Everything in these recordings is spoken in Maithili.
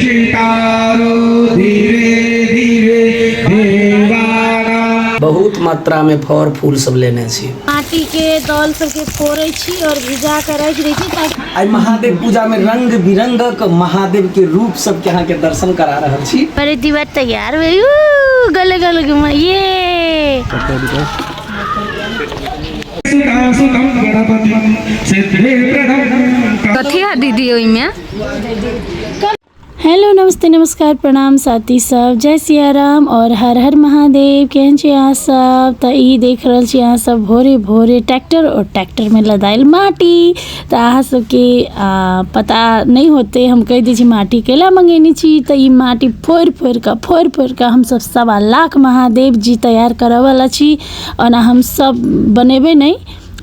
तारो धीरे धीरे देवाना। बहुत मात्रा में फर फूल सब लेने छी। माटी के दल सबके फोड़ै छी और भिजा के राखि दै छी ताकि आइ महादेव पूजा में रंग बिरंगक महादेव के रूप सब के अहाँ के दर्शन करा रहल छी। अरे दीवा तैयार भेल, गले गले घुमा ये। कथी है दीदी ओहिमे? हेलो नमस्ते नमस्कार प्रणाम साथी सब, जय सियाराम और हर हर महादेव। केहन छी अहाँ सब? तऽ ई देख रहल छी अहाँ सब भोरे भोरे ट्रैक्टर और ट्रैक्टर में लदायल माटी। तऽ अहाँ सबके पता नहीं होते, हम कहि दै छी माटी कैला मंगेने छी। तऽ ई माटी फोड़ि फोड़ि कऽ फोड़ि फोड़ि कऽ हमसब 1.25 लाख महादेव जी तैयार करऽवला छी। ओना हमसब बनेबै नहि,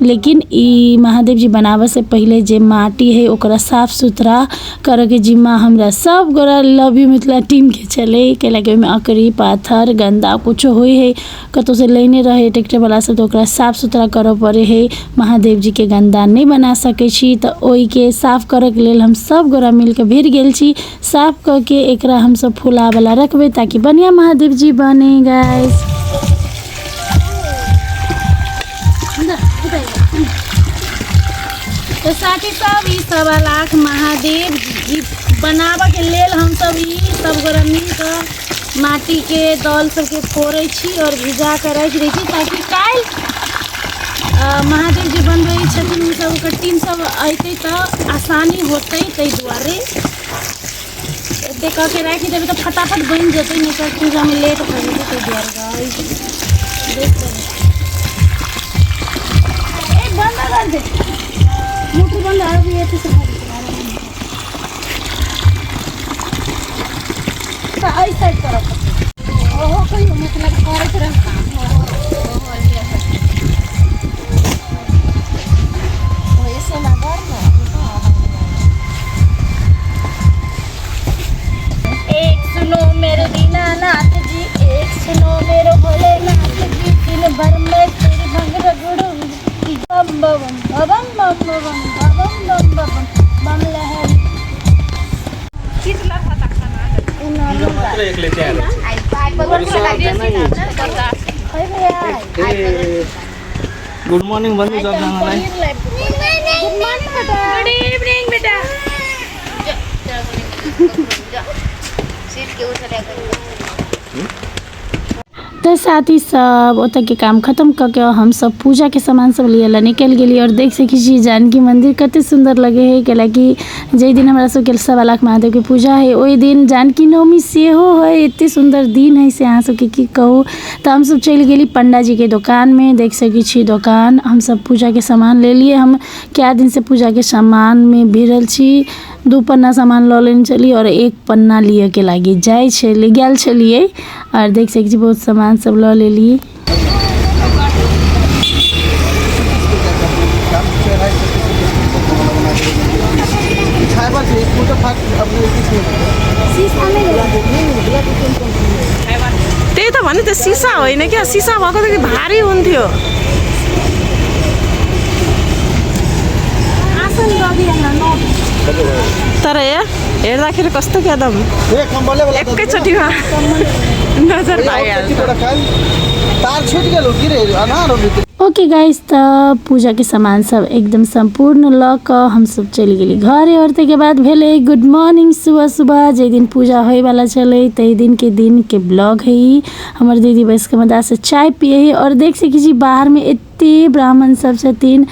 लेकिन ई महादेव जी बनाबऽ से पहिले जे माटी है ओकरा साफ सुथरा करऽके जिम्मा हमरा सब गोरा लव you Mithila टीमके छलै। कैलाकि ओहिमे अकरी पाथर गन्दा कुछो होइ है, कतहुसँ लेने रहै ट्रैक्टरवला सब, तऽ ओकरा साफ सुथरा करऽ पड़ै है। महादेव जीके गन्दा नहि बना सकै छी, तऽ ओहिके साफ करऽके लेल हम सब गोरा मिलके भिड़ गेल छी। साफ कऽ के एकरा हमसब फुलावला रखबै ताकि बढ़िआँ महादेव जी बने। गाइस तो साथी सब ई 1.25 लाख महादेव जी बनाबऽ के लेल हमसब ई सब गोरा मिल कऽ माटी के दल सबके फोड़ै छी और भिजा के राखि दै छी ताकि काल्हि महादेव जी बनबै छथिन ओ सब ओकर टीम सब अयतै तऽ आसानी होतै। ताहि दुआरे एते कऽ के राखि देबै तऽ फटाफट बनि जेतै, नहि तऽ पूजामे लेट भऽ जेतै। ताहि दुआरे गाइस देख ए बंद कर दे मोटर बंद, अभी एते से भऽ जेतै। तऽ एहि साइड करऽ पड़तै। ओहो कहियो मतलब करैत रह। एक सुनो मेरे दीनानाथ जी, एक सुनो मेरो भोलेनाथ जी, दिन भर में तेरी भंग रगड़ूंगी। बम बम बम बम बम बम बम बम बम लहर। गुड मॉर्निंग बंधु सब जनालाई। गुड इवनिंग बेटा। तऽ साथी सब ओतऽ के काम खत्म कऽ के हमसब पूजा के सामान सब लिए ला निकलि गेली। और देख सकै छी जानकी मंदिर कते सुंदर लगे है, कैलाकि जाहि दिन हमरा सबके 1.25 लाख महादेव के पूजा है ओहि दिन जानकी नवमी सेहो है। एते सुंदर दिन है से अहाँ सबके की कहू। तऽ हमसब चलि गेली पंडा जी के दोकान में। देख सकै छी दोकान, हमसब पूजा के सामान लेलिए। हम कए दिन से पूजा के सामान में भिड़ल छी। 2 पन्ना सामान लऽ लेने छलियै और 1 पन्ना लिअ के लागी जाइ छलियै, गेल छलियै। और देख सकै छी बहुत सामान सब लऽ लेलियै। त्यही त भने त्यो सिसा होइन क्या, सिसा भएको त भारी हुन्थ्यो। तर यहाँ हेर्दाखेरि कस्तो क्या दम एकैचोटिमा नजर भागिहाल्छ। तार छुटि गेल की रे, अन्हार हो गेल। ओके गाइस, त पूजा के सामान सब एकदम संपूर्ण ल क हम सब चलि गेली घरे। और ताहिके बाद भेलै गुड मॉर्निंग सुबह सुबह। जाहि दिन पूजा होइवला छलै ताहि दिन के दिन के ब्लॉग है ई। हमर दीदी बैस के मदा से चाय पिए है। और देख सकै छी बाहर में एते ब्राह्मण सब छथिन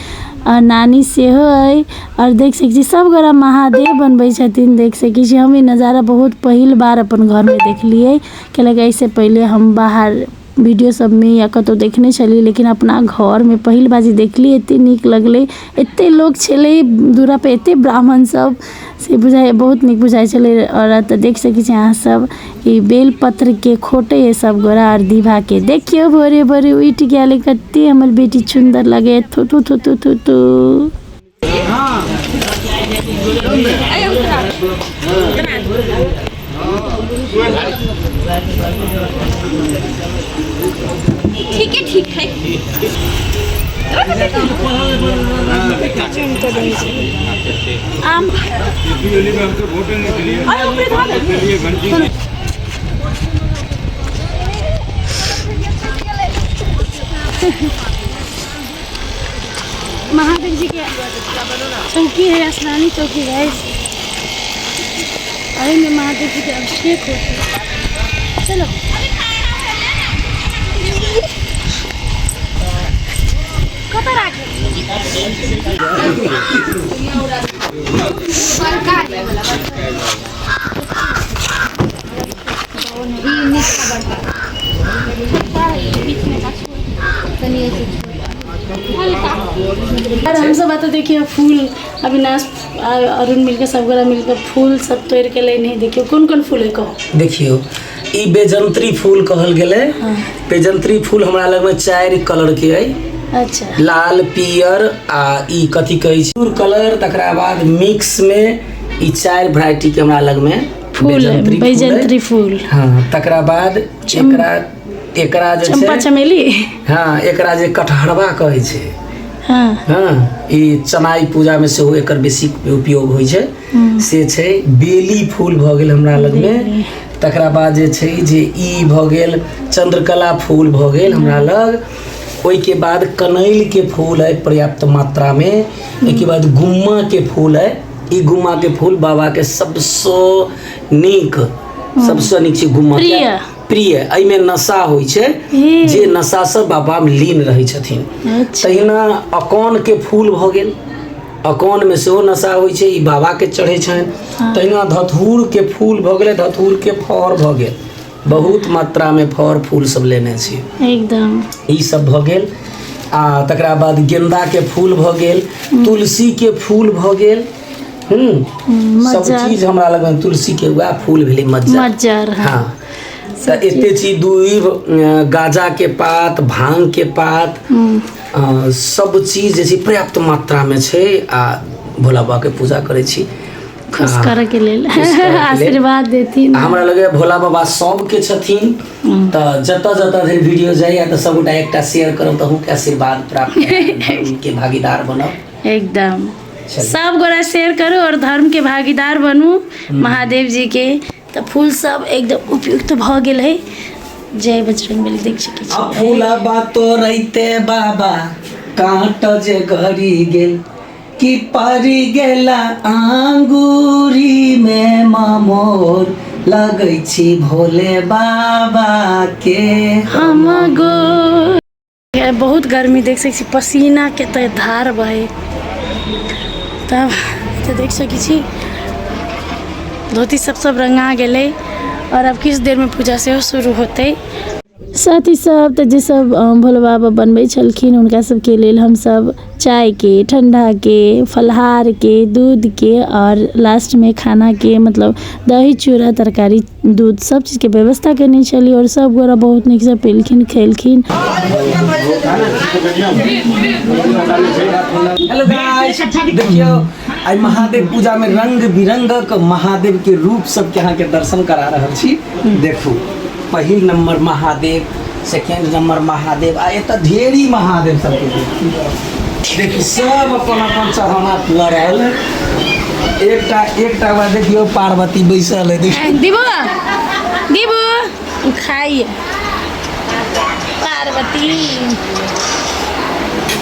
और नानी सेहो है। और देख सकै छी सब गोरा महादेव बनबै छथिन। देख सकै छी हम ई नजारा बहुत पहिल बार अपन घर में देखलियै, कैलाकि एहिसँ पहिले हम बाहर वीडियो सब में या कतौ देखने छलियै, लेकिन अपना घर में पहिल बार जे देखलियै एते नीक लगलै। एते लोक छलै दूरा पे, एते ब्राह्मण सब से बुझाइ बहुत नीक बुझाइ छलै। और एतऽ देख सकै छी अहाँ सब ई बेलपत्र के खोटे है सब गोरा। और दीभा के देखियौ भोरे भोरे उठि गेल, कते हमर बेटी सुंदर लगे, थू थू थू थू थू थू। ठीक है ठीक है। आम। महादेव जी के चौकी है, स्नानी चौकी गाइस, एहिमे महादेव जी के अभिषेक होते। चलो कतऽ राखै? और हम सब आता देखिए फूल, अविनाश अरुण मिलके सब गोरा मिलके फूल सब तोड़ के लेने। देखियो कौन कौन फूल है कहो। देखियो ई बेजंत्री फूल कहल गेलै। बेजंत्री फूल हमरा लग में 4 कलर के है। अच्छा। लाल, पियर आ ई कथी कहै छै कलर, तकरा बाद मिक्स में ई 4 वेराइटी के हमरा लग में फूल है, बैजंत्री फूल। हाँ, तकरा बाद एकरा एकरा जे चंपा चमेली। हाँ, एकरा जे कटहरवा कहै छै। हाँ। हाँ, ई चनाई पूजा में सेहो एकर बेसी उपयोग होइ छै, से छै। बेली फूल भऽ गेल हमरा लग में। तकरा बाद जे छै जे ई भऽ गेल चंद्रकला फूल भऽ गेल हमरा लग। ओहिके बाद कनैल के फूल है पर्याप्त मात्रा में। ओहिके बाद गुम्मा के फूल है। ई गुम्मा के फूल बाबा के सबसँ नीक, सबसँ नीक छै गुम्मा। प्रिय। प्रिय, एहिमे नशा होइ छै, जे नशासँ बाबा लीन रहै छथिन। तहिना अकौन के फूल भऽ गेल, अकौन में सेहो नशा होइ छै, ई बाबा के चढ़ै छनि। तहिना धतूर के फूल भऽ गेलै, धतूर के फर भऽ गेल, बहुत मात्रा में फर फूल सब लेने छी एकदम। ई सब भऽ गेल। आ तकरा बाद गेंदा के फूल भऽ गेल, तुलसी के फूल भऽ गेल। सब चीज हमरा लग में तुलसी के वएह फूल भेलै मज्जर। मज्जर, हाँ। तऽ एते चीज दूब, गाजा के पात, भांग के पात, सब चीज जे छै पर्याप्त मात्रा में छै। आ भोला बाबा के पूजा करै छी, खुश करऽ के लेल, आशीर्वाद देथिन। हमरा लगैया भोला बाबा सबके छथिन, तऽ जतऽ जतऽ धरि वीडियो जाइया तऽ सबगोटा एकटा शेयर करब तऽ अहूँके आशीर्वाद प्राप्त हैत, धर्म के भागीदार बनब एकदम। सब गोरा शेयर करू और धर्म के भागीदार बनू महादेव जी के। तऽ फूल सब एकदम उपयुक्त भऽ गेल है। जय बजरंगबली। देख सकै छी फूलबा तोड़ैते बाबा कांट जे गरी गेल, कि पड़ी गेला आंगुरी में मामोर, लगै छी भोले बाबा के हम गो। बहुत गर्मी देख सकै छी, पसीना के तऽ धार बहे। तब तऽ देख सकै छी धोती सब सब रंगा गेलै और अब किछु देर में पूजा सेहो शुरू होतै। साथी सब तऽ जे सब भोला बाबा बनबै छलखिन हुनका सबके लेल हमसब चायके, ठण्डाके, फलाहारके, दूधके और लास्टमे खानाके मतलब दही चूड़ा तरकारी दूध सब चीजके व्यवस्था केने छलियै और सब गोरा बहुत नीकसँ पीलखिन खेलखिन। हेलो गाइस, देखियो आइ महादेव पूजा में रंग बिरंगक महादेव के रूप सबके अहाँ के दर्शन करा रहल छी। देखू पहिल number Mahadev, second number Mahadev, आ एतऽ ढेरी महादेव सबके देखी सब अपन अपन चढ़ौना लऽ रहल है। एकटा एकटा बाद देखियो पार्वती बैसल है। देखियो दीबू दीबू खाइए पार्वती।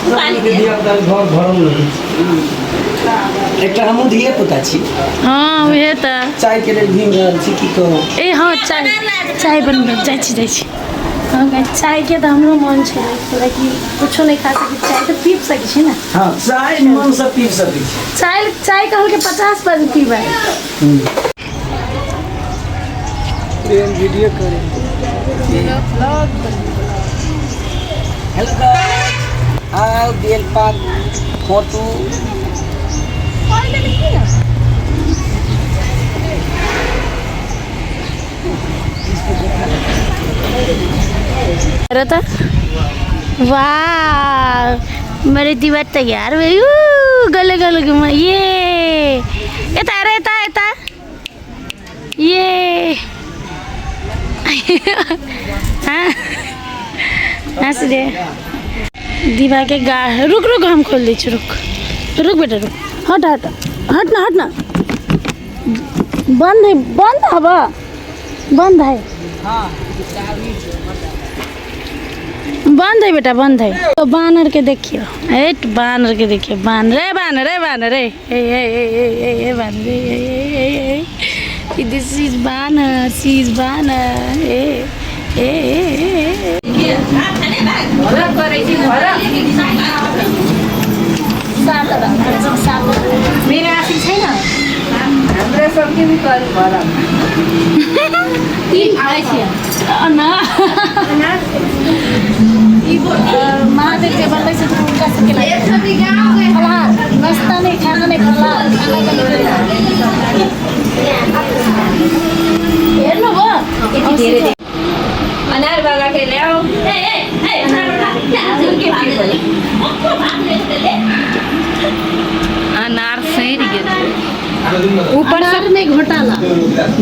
घर भरल रहै छै। एकटा हमहूँ धिये पुता छी। हाँ उहे तऽ चाय के लेल घुमि रहल छी, की कहू। ए हाँ, चाय चाय बनबै जाइ छी, जाइ छी। हाँ चाय के तऽ हमरो मन छै, लेकिन कुछो नहि खा सकै छी, चाय तऽ पीब सकै छी ने। हाँ, चाय मन से पीब सकै छी। चाय चाय कहलकै 50 पर पीबै। वीडियो करे। हेलो गाइस, आओ बेलपात फोटो। रहता। वाह मेरे दीवार तैयार हुई, गले गले घुमा ये एता रे एता एता ये। हाँ हंस दे दीवा के गा। रुक रुक, हम खोल दै छी, रुक रुक बेटा रुक, हट हट। हट ना, हट ना। बंद है, बंद हवा बंद है, बंद है बेटा, बंद है। तो बानर के देखियो, एट बानर के देखियो, बानर रे, बानर रे, बानर रे, ए ए ए ए ए ए बानर ए ए ए ए, this is बानर, सी is बानर, ए ए ए ए। महादेव जे बनबै छथिन हुनका सबके लागि फलाहार, नाश्ता नहि, खाना नहि, फलाहार खाना। हेर्नु भयो। अनार बागा के ले आओ। अनार सड़ि गेल ऊपर से। में घोटाला।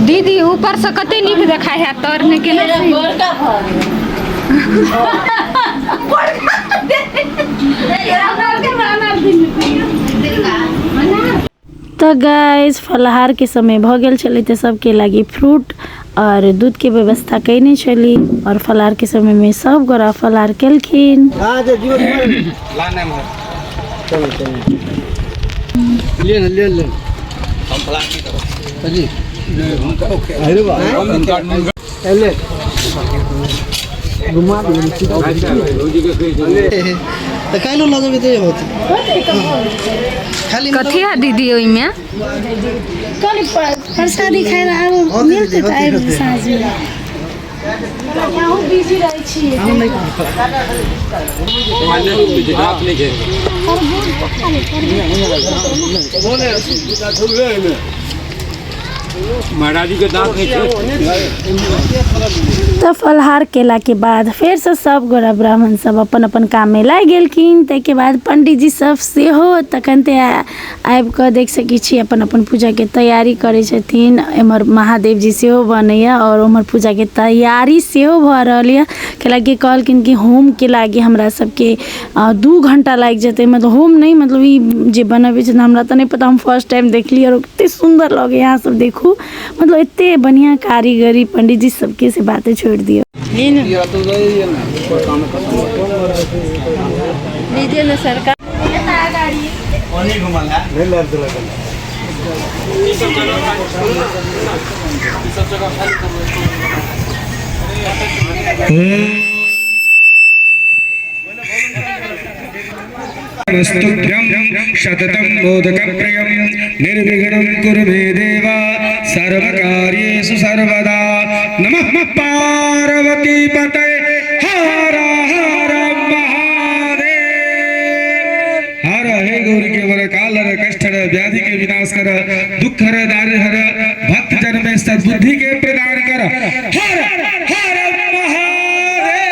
दीदी, ऊपर से कते नीक देखाय है, तर ने केना सड़ि। बड़का भऽ गेल। तऽ गाइस, फलाहारके समय भऽ गेल छलै, तऽ सबके लागि फ्रूट आओर दूधके व्यवस्था कयने छली आओर फलाहारके समयमे सब गोरा फलाहार केलखिन। हाँ, जे जीवन चलो चलो, ले ले ले, हम फलाहार नहीं करो जी। अरे वाह, ले घुमा दे। तऽ काल्हि लऽ जेबै तऽ होतै खाली। कथी है दीदी ओहिमे? कहली प्रसादी खाइ लए आब मिलतै तऽ आबि साँझमे। अहूँ बिजी रहै छियै। महाराज जी के दांत नहीं छै। तऽ फलाहार केलाके बाद फेरसँ सब गोरा ब्राह्मण सब अपन अपन काममे लागि गेलखिन। ताहिके बाद पंडीजी सब सेहो तखन ते आबि कऽ देख सकै छी अपन अपन पूजाके तैयारी करै छथिन। एम्हर महादेव जी सेहो बनैया आओर ओम्हर पूजाके तैयारी सेहो भऽ रहल यऽ, कैलाकि कहलखिन कि होमके लागि हमरा सबके 2 घंटा लागि जेतै। मतलब होम नहि, मतलब ई जे बनबै छथिन, हमरा तऽ नहि पता, हम फर्स्ट टाइम देखलियै आओर कते सुन्दर लगैया। अहाँ सब देखू, मतलब एते बढ़िआँ कारीगरी पंडीजी सबके, से बाते छोड़ि दियौ। लीजिए ना सरकार। स्तुभ्यं सततं मोदकप्रियं निर्विघ्नं कुरु मे देव सर्वकार्येषु सर्वदा। नमः पार्वती पते, हर हर महादेव हर। हे गौरी के वर काल हर, कष्ट हर, व्याधि के विनाश कर, दुख हर, दारिद्र हर, भक्त जन में सद्बुद्धि के प्रदान कर, हर हर महादेव।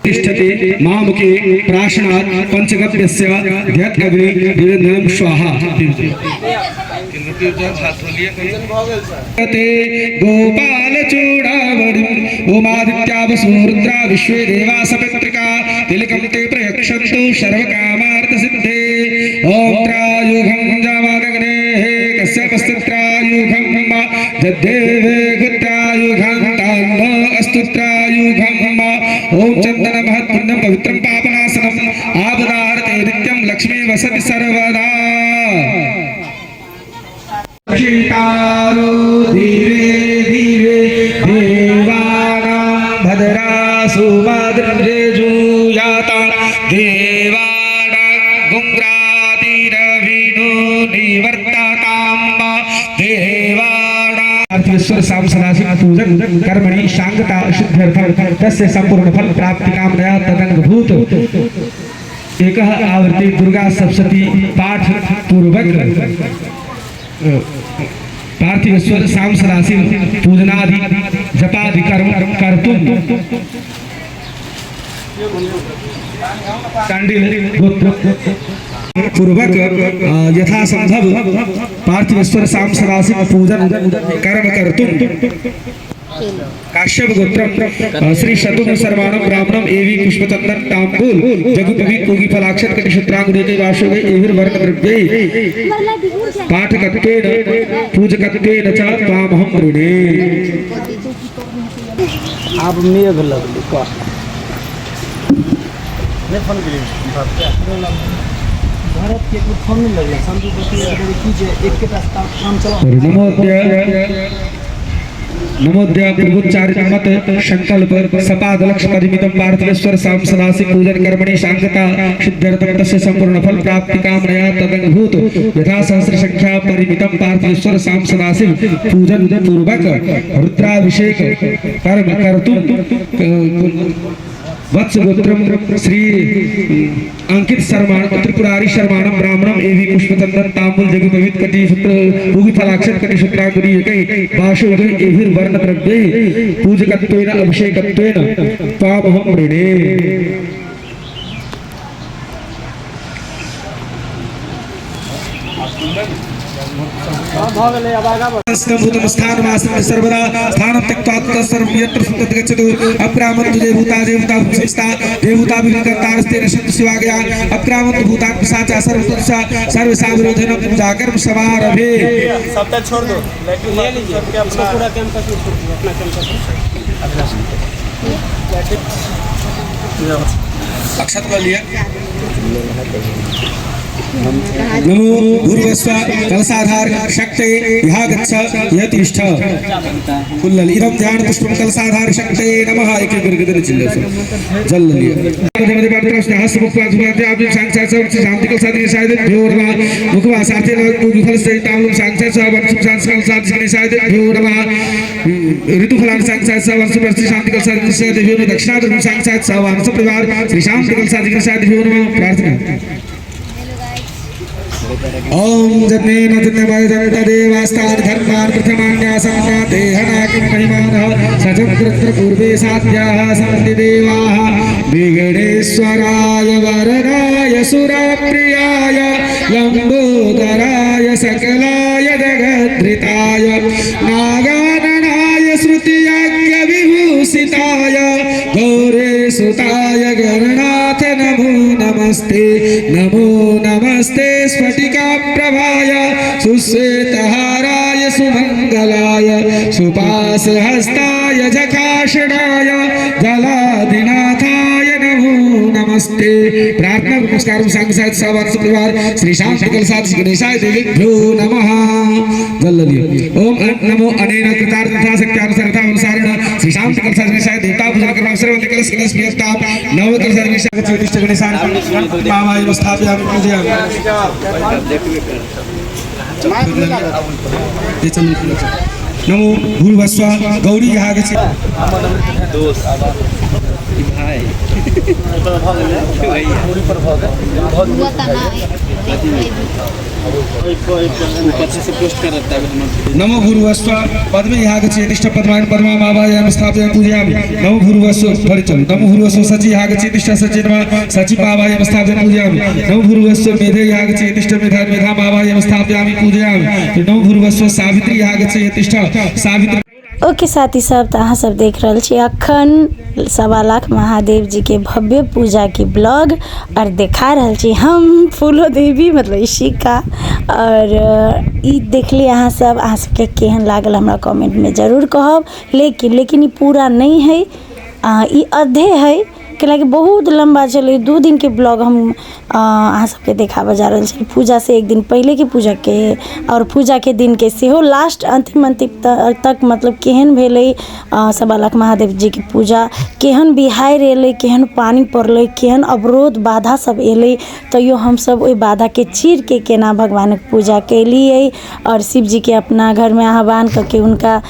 तिष्ठति मामुखे प्राशनात् पंचगव्यस्य ध्यत अग्नि निरंजनम स्वाहा। ते गोपाल चूड़ामणि ओमादित्यावसुरुद्रा विश्वे देवा सपित्रिका तिलकं ते प्रयक्षन्तु सर्वकामार्थ सिद्धे। ओम त्रायुधं जामादग्नेः कश्यपस्त्रायुधं जद्देवे गुत्रायुधं तान्न अस्तु त्रायुधं। ओम चंदन महत्पुण्यं पवित्रं पापनाशनम् आपदाहरते नित्यं लक्ष्मी वसति सर्वदा। सीतारो धीरे धीरे देवानां भद्रा सुभद्रेजुयाता देवानां गुङ्ग्रातिरविनो निवर्ततां देवानां। पार्थिवेश्वर साम सदाशिव पूजन कर्मणि शांगता सिद्ध्यर्थं तस्य संपूर्ण फल प्राप्ति कामनया तदंगभूत एकः आवृत्ति दुर्गा सप्तशती पाठ पूर्वक पार्थिवेश्वर साम सदाशिव पूजनादि जपादि कर्म कर्तुम चांडिल गोत्र पूर्वक यथासंभव पार्थिवेश्वर साम सदाशिव पूजन कर्म कर्तुम। काश्यप गोत्रम श्री शतुम सर्वाणम ब्राह्मणम एवी पुष्पचंदन तांबूल जगुपवी कोगी फलाक्षत कटिशुत्रांगुरेते वाशोगे एविर वर्ण द्रव्ये पाठकत्वेन पूजकत्वेन च त्वामहं वृणे। आब मेघ लगलै कह नहीं फोन के भरत के फोन नहीं लगलै संजू की जे एक रास्ता काम चला। नमोद्य पूर्वोच्चारित मत संकल्प सपाद लक्ष परिमितम पार्थिवेश्वर साम सदाशिव पूजन कर्मणि शांतता सिद्ध्यर्थम तस्य संपूर्ण फल प्राप्ति कामनया तदंगभूत यथा सहस्र संख्या परिमितम पार्थिवेश्वर साम सदाशिव पूजन पूर्वक रुद्राभिषेक कर्म कर्तुम वत्स गोत्रम श्री अंकित शर्मा त्रिपुरारी शर्माणम ब्राह्मणम एवी पुष्पचंदन तांबूल जगुपवित कटी सूत्र उगी फलाक्षत कटी सूत्रांगुरी एकै वाशोगे एभिर वर्ण द्रव्ये पूजकत्वेन अभिषेकत्वेन त्वामहं वृणे। भूतम स्थानमासं सर्वदा स्थानं त्यक्त्वा तत्सर्वं यत्र तद् गच्छतु। अक्रामन्तु देवता देवता संस्था देवता विकर्तारस्तेन सन्तु शिवागया अक्रामन्तु भूतान् पिशाचा सर्वतंसा सर्वसा विरोधेन पूजाकर्म समारभे। सबटा छोड़ दो ले लीजिए इसको पूरा कैंपस में छोड़ दो अपना कैंपस में अक्षत ल लिया। नमो भूर्भुवस्व कलसाधार शक्ते यः गच्छ यतिष्ठ कुल्लल इदं ध्यान पुष्पं कलसाधार शक्ते नमः। एक एक करके चिल्ले जल लिया। प्रार्थना ओम जन्मेन जन्मय जन्तदेवास्तान् धर्मान् प्रथमान्यासन्ना देहनाकिं महिमानः सचन्द्रत्र पूर्वे साध्याः सन्ति देवाः। विघ्नेश्वराय वरदाय सुरप्रियाय लम्बोदराय सकलाय जगद्धृताय नागाननाय श्रुतियज्ञविभूषिताय गौरेसुताय गणनाथ नमो नमस्ते। नमो नमस्ते स्फटिका प्रभाय सुश्वेतहाराय सुमंगलाय सुपाशहस्ताय जकाषणाय जलाधिनाथाय नमो नमस्ते। प्रार्थना नमस्कार सांग सात परिवार श्री शांति कलसाद गणेशाय देवीभ्यो नमः। जल ओम नमो अनेन कृतार्थ तथा शक्त्यानुसार तथा अनुसारेण श्री शांति कलसाद गणेशाय देवता पूजन कर्म सर्व कलश कलश प्रियताप नव कलसाद गणेशाय चतुष्ट गणेशाय मामाय स्थापयामि पूजयामि। नमो भूर्भुवस्व गौरी आगच्छति दोस्त भाई नमो भूर्भुवस्व पद्मे आगच्छति तिष्ठ पद्मानि पद्मा मावायामि स्थापयामि पूजयामि। नमो भूर्भुवस्व परिचल नमो भूर्भुवस्व सचि आगच्छति तिष्ठ सचि नमः सचि मावायामि स्थापयामि पूजयामि। नमो भूर्भुवस्व मेधे आगच्छति तिष्ठ मेधा मेधा मावायामि स्थापयामि पूजयामि। नमो भूर्भुवस्व सावित्री आगच्छति तिष्ठ सावित्री। ओके साथी सब, तो अहाँ सब देख रहल छी अखन 1.25 लाख महादेव जी के भव्य पूजा के ब्लॉग और देखा रहल छी हम फूलो देवी मतलब इशिका। और ई देखली अहाँ सब, अहाँ सबके केहन लागल हमरा कमेंट में जरूर कहब। लेकिन लेकिन ई पूरा नहीं है, ई अधे है, कैलाकि बहुत लम्बा चले। 2 दिन के ब्लॉग हम अहाँ सबके देखाबऽ जा रहल छी। पूजा से एक दिन पहले के पूजा के और पूजा के दिन के सेहो लास्ट अंतिम अंतिम तक मतलब केहन भेलै 1.25 लाख महादेव जी के पूजा, केहन बिहाड़ि एलै, केहन पानि पड़लै, केहन अवरोध बाधा सब एलै, तैयो हमसब ओहि बाधा के चीर के केना भगवानक पूजा केलियै और शिव जी के अपना घर में आह्वान करके उनका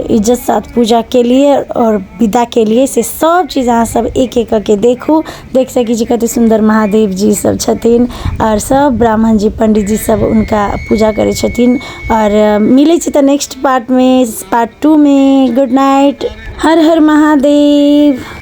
इज्जत साथ पूजा केलियै और विदा केलियै। से सब चीज़ अहाँ सब एक एक करके देखू, देख सकै छी कते सुन्दर महादेव जी सब छथिन और सब ब्राह्मण जी पंडित जी सब उनका पूजा करै छथिन। और मिलै छी तऽ नेक्स्ट पार्ट में, पार्ट 2 में। गुड नाइट, हर हर महादेव।